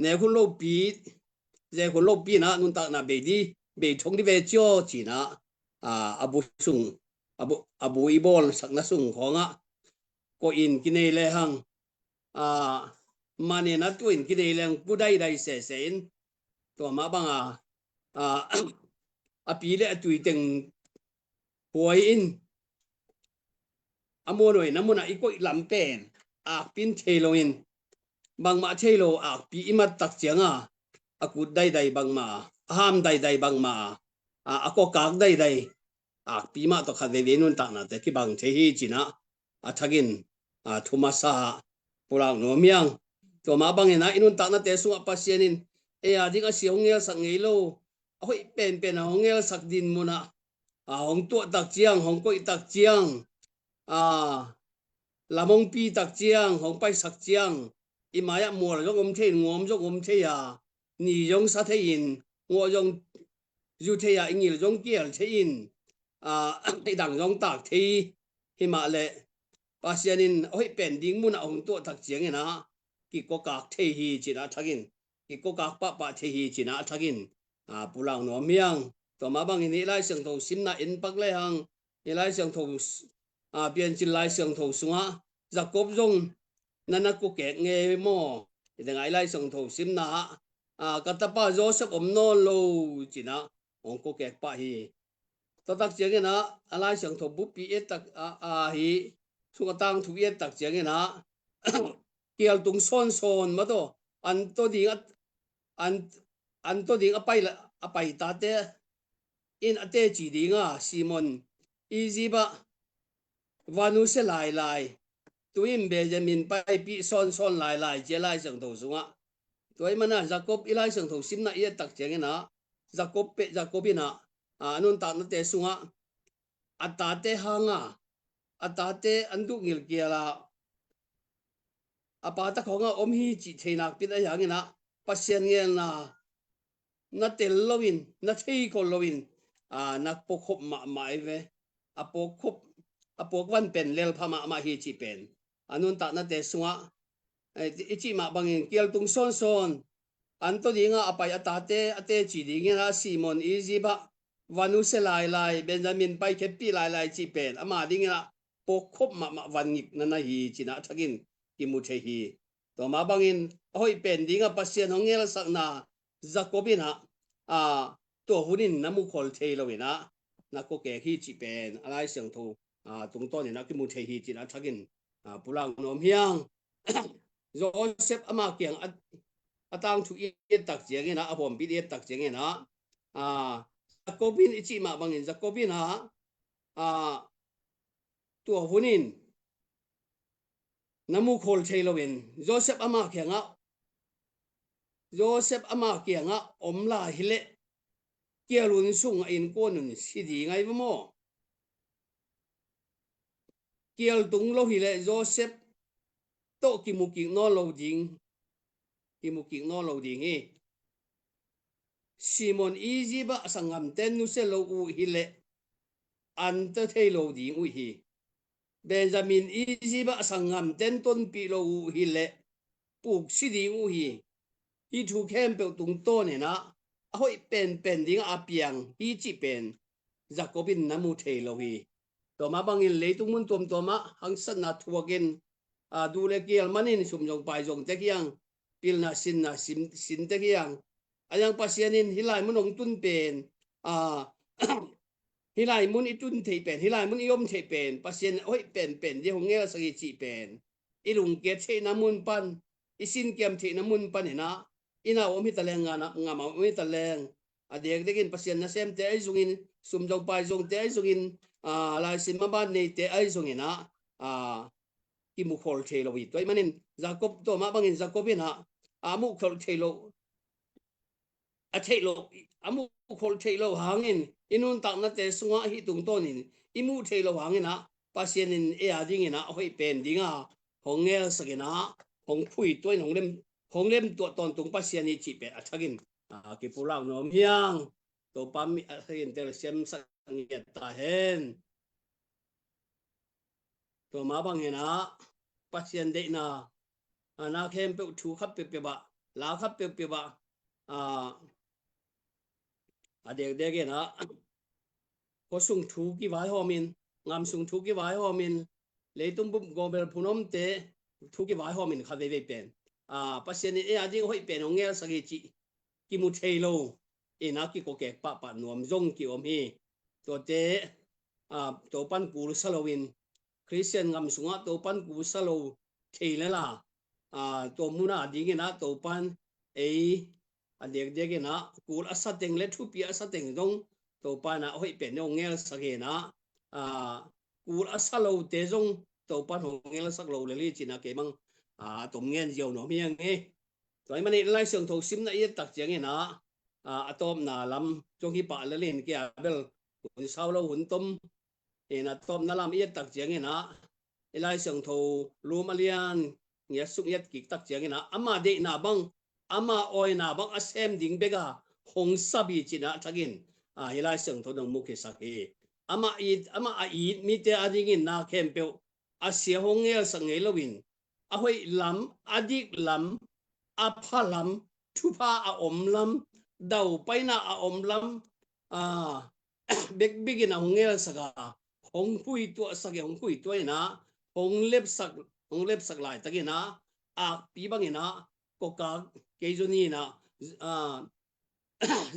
nek hun lopi, zek hun lopi in ah nuntakna bei di, bei thong di ve cio, ci-in ah, a, a bu sung, a bu, a bu i bawlsakna sung khawng ah, ko in kinei le hang, a, man in ah tu in kinei le hang, pu daidai sese in, tua mah bang a, a, a pi le a tui teng huai in, a muanhuai na mun ah i koih lam pen akpi in thei lo in, bangmah thei lo akpi i mat tak ciang a, a kut daidai bangmah, a ham daidai bangmah, a, a kawkak daidai akpi mah tawh khat veivei nuntaknate kibang thei hi, ci-in ah a thakin, a, thu masa pulak nuam hi hang. Tua mah bangin ah i nuntaknate sungah Pasian in ei a ding a sia hong ngelsak ngei lo, a hoih penpen a hong ngelsak din mun ah, a, hong tuah tak ciang, hong koih tak ciang, a, lam hong pi tak ciang, hong paisak ciang, i mai-ah mual zong om thei, ngawm zong om thei a, ni zong sa thei in, ngawh zong zu thei a, i ngil zong kial thei in, a, i dang zong tak thei. Himah leh Pasian in a hoih pen ding munah hong tuah tak ciangin ah kikokak thei hi, ci-in a thakin, kikokak pahpah thei hi, ci-in a thakin, a, pulak nuam hi hang. Tua mah bangin hih Lai Siangtho simna en pak lehang, hih Lai Siangtho, a, Piancil Lai Siangtho sungah Jacob zong na na kokek ngei maw? Hih tengah hih Lai Siangtho simna ah, a, ka tapa Joseph om nawn lo, ci-in ah hong kokek pah hi. Tua tak ciangin ah, a Lai Siangtho buppi i et tak, a, a, hi, sung a tangthu i et tak ciangin ah, kial tung sawnsawn mah tawh, an tawh ding a, an, an tawh ding a pai la, a pai tate in a teci ding a, Simon, Egypt ah va nusia lailai, tu-in Benjamin paipih sawnsawn lailai, ci-a Lai Siangtho sungah. Tua ahih manin ah Jacob i Lai Siangtho simna i et tak ciangin ah, Jacob pen, Jacob in ah, a, a nuntaknate sungah a tate hang a, a tate an duh ngilkial a, a pa tak hong a om hi cih thei nakpi in ahih hangin ah, Pasian ngelna na tel loin, na thei khol loin, a, na puakkhop mahmah hi ve. A puakkhop, a puak van pen lelpha mahmah hi cih pen a nuntaknate sungah, eh, i cih mah bangin kial tung sawnsawn, an tawh ding a a pai a tate a teci dingin ah, Simon, Egypt ah va nusia lailai, Benjamin paikhepih lailai cih pen ama dingin ah puakkhop mahmah van ngikna na hi, ci-in a thakin kimu thei hi. Tua mah bangin a hoih pen ding a Pasian hong ngelsakna Jacob in ah, a, tua hun in na mu khol thei lo in ah, na kokek hi cih pen a Lai Siangtho, a, tungtawn in ah kimu thei hi, ci-in a thakin, a, pulak nuam hi hang. Joseph ama kiang a, a tangthu i et tak ciangin ah, a huampi i et tak ciangin ah, a, Jacob in i cih mah bangin Jacob in ah, a, tua hun in na mu khol thei loin, Joseph ama kiangah, Joseph ama kiangah om lai hileh, kial un sung a innkuan un si ding ahi ve maw? Kial tung lo hileh Joseph tawh kimu kik nawn lo ding, kimu kik nawn lo ding hi. Simon, Egypt ah sanggamten nusia lo uh hileh an tawh thei lo ding uh hi. Benjamin, Egypt ah sanggamten tonpih lo uh hileh puksi ding uh hi. Hih thu khempeuh tungtawn in ah, a hoih penpen ding a piang hi cih pen Jacob in na mu thei lo hi. Tua mah bangin leitung mun tuamtuam ah haksatna thuakin, a, duh le kial manin sum zong pai zong tek hi hang, pilna sinna sin, sin tek hi hang. A, hiang Pasian in hih lai mun hong tun pen, a, hih lai mun i tun theih pen, hih lai mun i om theih pen, Pasian hoih penpen ding hong ngelsak hi cih pen i lungkiat theihna mun pan, i sinkiam theihna mun pan in ah, i nau om hi ta leng, ngam a om hi ta leng, a dekdek in Pasian nasemte ahi zongin, sum zong pai zongte ahi zongin, a, laisim a ban neite ahi zongin ah, a, kimu khol thei lo hi. Tua ahih manin Jacob, tua mah bangin Jacob in ah, a, muh khol thei lo, a theih lo, a muh khol theih lo hangin, i nuntaknate sungah hih tungtawnin i muh theih lo hangin ah, Pasian in ei a dingin ah a hoih pen ding a hong ngelsak in ah, hong phuituah in, hong lem, hong lemtuah tawntung Pasian hi cih pen a thakin, a, kipulak nuam hi hang. Topa min a thakin telsiamsak ngiat ta hen. Tua mah bangin ah Pasian deihna, a, na khempeuh thu khat peuhpeuh ah, la khat peuhpeuh ah, a, a dekdek in ah, khuasung thu kivaihawmin, ngamsung thu kivaihawmin, leitung bup gawbel phun omte thu kivaihawmin kha veivei pen, a, Pasian in ei a ding hoih pen hong ngelsak hi cih kimu thei lo in ah kikokek pahpah nuam zong kiom hi. Tuate, a, Topan kul sa loin, Khristian ngam sungah Topan kul sa lo thei lel a, a, tua mun a dingin ah Topan ei a dekdek in ah kul a sa teng le thupi a sa teng zong Topan ah hoih pen hong ngelsak in ah, a, kul a sa lote zong Topan hong ngelsak lo lel hi cih in ah kei bang, a, tom ngen ziau nuam hi hang hi. Tua ahih manin Lai Siangtho simna i et tak ciangin ah, a, a tawpna lam zong hi pah lel in, kei a bel hun sau lo hun tom, ina tawpna lam i et tak ciangin ah, i Lai Siangtho lum a lian ngiat suk ngiat kik tak ciangin ah, ama deihna bang, ama awina bang a sem ding bek a hong sap hi cih na thakin, a, hih Lai Siangtho dong mu khisak hi. Ama it, ama a it mite a dingin na khempeuh a sia hong ngelsak ngei loin, a hoih lam, a dik lam, a pha lam, thupha a om lam, daupaina a om lam, a, bekbek in a hong ngelsak a, hong khuituahsak hi, hong khuituah in ah, hong lepsak, hong lepsak laitakin ah, akpi bangin ah, kokak kei zong hi in ah, a,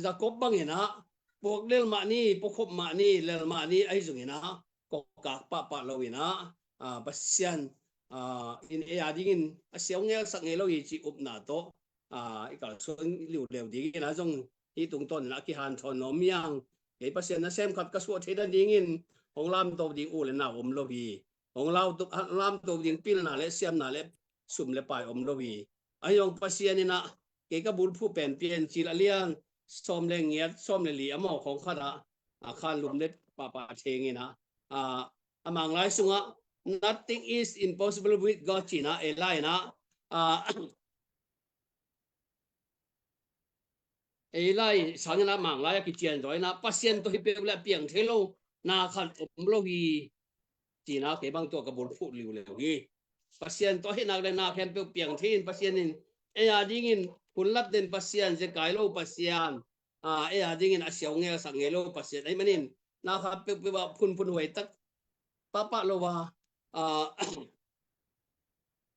Jacob bangin ah, puak lel mah ni, puakhop mah ni, lel mah ni, ahi zongin ah, kokak pahpah lo in ah, a, Pasian, a, in ei a dingin a sia hong ngelsak ngei lo hi cih upna tawh, a, i kalsuan liuleu dingin ah zong hih tungtawn in ah kihanthawn nuam hi hang. Kei Pasian nasem khat ka suah theih nadingin hong lamto ding u le nau om lo hi. Hong lau-, lamto ding pilna le siamna le sum le pai om lo hi. Ahi zong Pasian in ah kei ka bulphuh pen Piancil a lian sawm le ngiat, sawm le li a mawk hong khat ah, a, khan lum le pahpah theng in ah, a, a Manglai sungah, "Nothing is impossible with God," ci in ah, ei lai in ah, a, ei lai sangin ah Manglai a kician zaw in ah, Pasian tawh hi peuh le a piang thei lo na khat om lo hi, ci in ah kei bang tawh ka bulphuh liuleu hi. Pasian tawh hi nak le na khempeuh piang thei in, Pasian in ei a dingin hun lat den Pasian, zekai lo Pasian, a, ei a dingin a sia hong ngelsak ngei lo Pasian ahih manin, na khat peuhpeuh ah phunphun huai tak pahpah lo a, a,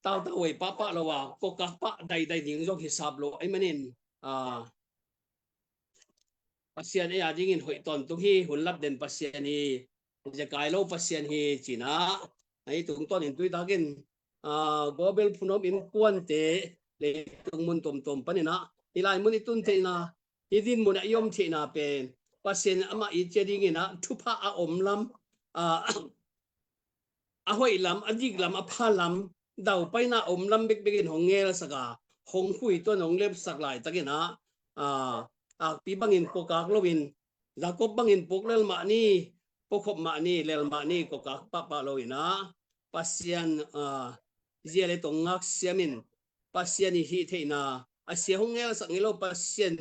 tautau huai pahpah lo a, kokak pah daidai ding zong hisap lo ahih manin, a, Pasian ei a dingin hoih tawntung hi, hun lat den Pasian hi, zekai lo Pasian hi, ci in ah, ahi tungtawnin tuitakin, a, Gobel Phunom innkuante, leitung mun tuamtuam panin ah, hih lai mun i tun theihna, hih din mun ah i om theihna pen, Pasian amah i cia dingin ah, thupha a om lam, a, a hoih lam, a dik lam, a pha lam, daupaina a om lam bekbek in hong ngelsak a, hong khuituah in hong lepsak laitakin ah, a, akpi bangin kokak loin, Jacob bangin puak lel mah ni, puakhop mah ni, lel mah ni, kokak pahpah lo in ah, Pasian, a, zia le tong ngak siamin, Pasian i hih theihna a sia hong ngelsak ngei lo Pasian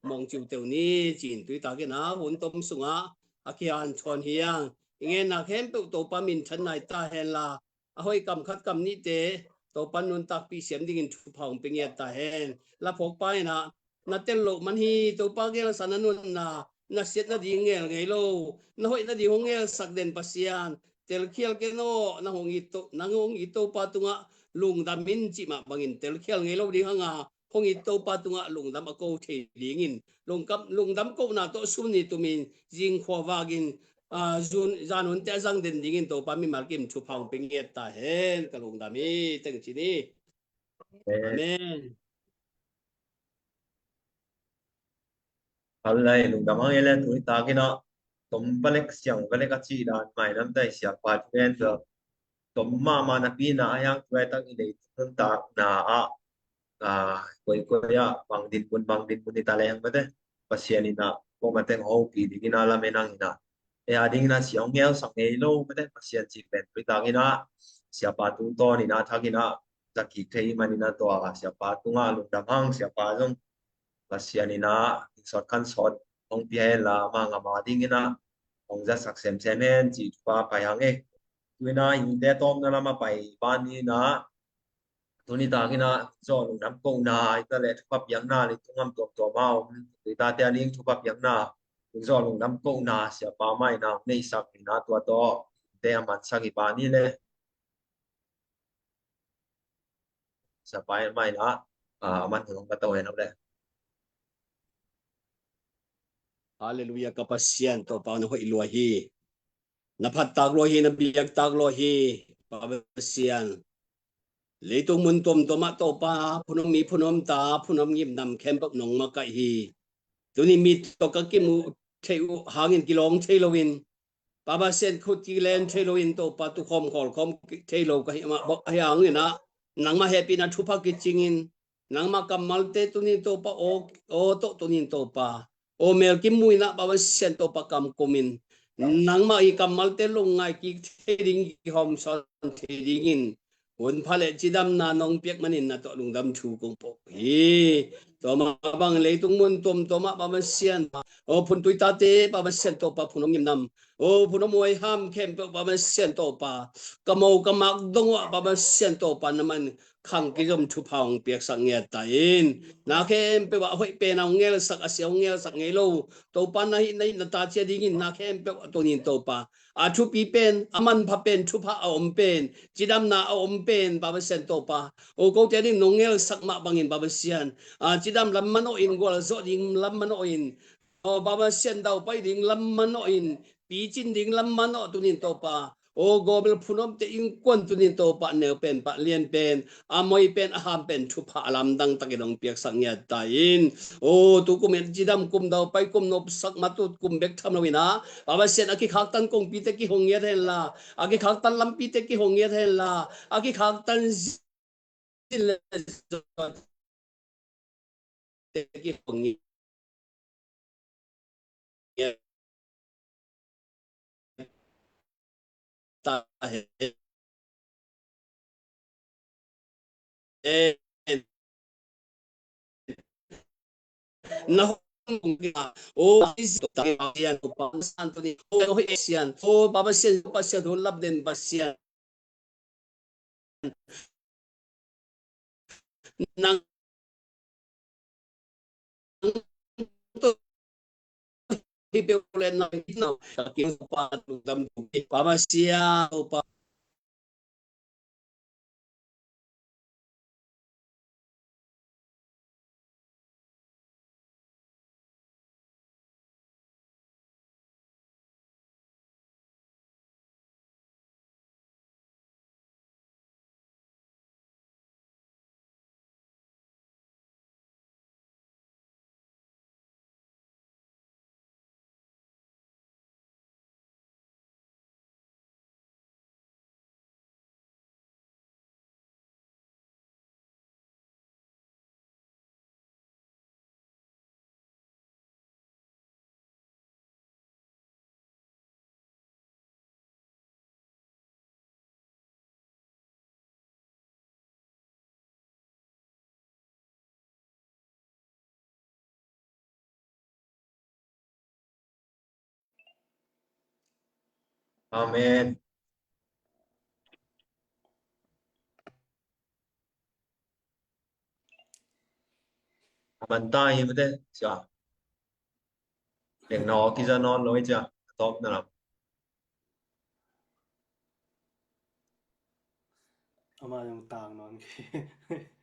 mawng ciuteu ni, ci in tuitakin ah hun tom sungah a kihanthawn hi hang. I ngenna khempeuh Topa minthan nai ta hen la, a hoih kam khat kam nihte Topa nuntakpih siam dingin thupha hong pia ngiat ta hen. La phawkpa in ah, na tel loh man hi, Topa gelsa na nunna, na siat nading ngel ngei lo, na hoih nading hong ngelsak den Pasian, telkhial ken aw, na hong it To-, na hong it Topa tungah lungdam in cih mah bangin telkhial ngei lo ding hang a, hong it Topa tungah lungdam a ko thei dingin, lungkam, lungdam kohna tawh sum ni tumin, zingkhua vak in, a, zun, zan hunte a zang den dingin Topa mimal kim thupha hong pia ngiat ta hen, ka lungdam hi, teng ci ni. Amen. Amen. Hallelujah, lungdam hang e le, tuni takin ah, tom valek siang valek a cih dan mai namte siapa tu en tu, tom mahmah napi in ah, a hiang tu ai tak i leitung nuntakna ah, a, koikoi ah, bang dinmun, bang dinmun i ta leng mate, Pasian in ah, ko mateng hopih dingin ah, lamen hang in ah, ei a dingin ah sia hong ngelsak ngei lo mate, Pasian cih pen tuni takin ah, siapa tungtawn in ah, thakin ah, zakik thei manin ah, tua siapa tungah lungdam hang, siapa zong Pasian in ah, sawt khan sawt hong pia hen la, amah ngam a dingin ah, hong zatsak semsem hen cih thupha pai hang e. Tu in ah, hite tawpna lam a pai ban ni in ah, tuni takin ah, zawh lungdam kohna, i ta le thupha piakna, leitung gam tuamtuam a om, tu i tate a ding thupha piakna, zawh lungdam kohna, siapa mah in ah, hong neisak in ah, tua tawh, hite a mansak i ban ni le. Siapa in mah in ah, a, a man hong ka to hen le. Hallelujah, ka Pasian, Topa na hoih lua hi. Na phat tak lua hi, na biak tak lua hi, Pa Pasian. Leitung mun tuamtuam ah Topa, phunom mi, phunom ta, phunom ngimnam khempeuh nong makaih hi. Tuni mi tawh ka kimu thei uh hangin kilawng thei loin, Pa Pasian, khut kilen thei loin Topa, tukhawm khawlkhawm thei lo ka hih mah bawk ahi hangin ah, nangmah hehpihna thupha kicingin, nangmah kammalte tuni Topa, aw, aw tawh tuni Topa, aw mel kimu in ah, Pa Pasian Topa, kam kumin, nangmah i kammalte lungngai kik thei ding, kihawmsawn thei dingin hun pha le cidamna nong piak manin na tawh lungdam thu kong pawk hi. Tua mah bang leitung mun tuamtuam ah Pa Pasian, aw phun tuitate Pa Pasian Topa, phun om ngimnam, aw phun om huaiham khempeuh Pa Pasian Topa, ka mo ka mak dong uh ah Pa Pasian Topa na man khang kizom thupha hong piaksak ngiat ta in. Na khempeuh ah a hoih pen a hong ngelsak, a sia hong ngelsak ngei lo, Topa na hih na hih na ta cia dingin na khempeuh ah tunin Topa, a thupi pen, a manpha pen, thupha a om pen, cidamna a om pen Pa Pasian Topa, aw kote ding nong ngelsak mah bangin Pa Pasian, a cidam lam manawh in, gualzawh ding lam manawh in, aw Pa Pasian, daupai ding lam manawh in, picin ding lam manawh tunin Topa, aw gawmil phun omte innkuan tunin Topa, neu pen, pah lian pen, a moi pen, a ham pen, thupha a lamdang takin hong piaksak ngiat ta in. Aw tu kum in cidam kum, daupai kum, nopsak matut kum bek tham lo in ah Pa Pasian, a kikhaktan kongpite kihong ngiat hen la, a kikhaktan lampite kihong ngiat hen la, a kikhaktan zin le zuate kihong ngiat ta hen. Na hong kong kina, o, Pasian, o, Pa Pasian, o, Pa Pasian, o, Pa Pasian, o, Pa Pasian, hong lap den Pasian. Nang hi peuh le nang hi no, ka ki Pa, tu dam tu ki Pa Pasian, o Pa. Amen. Aman ta hi mate cia. Leng no kiza non lo cia. Tom na lam. Ama yung tang non ki.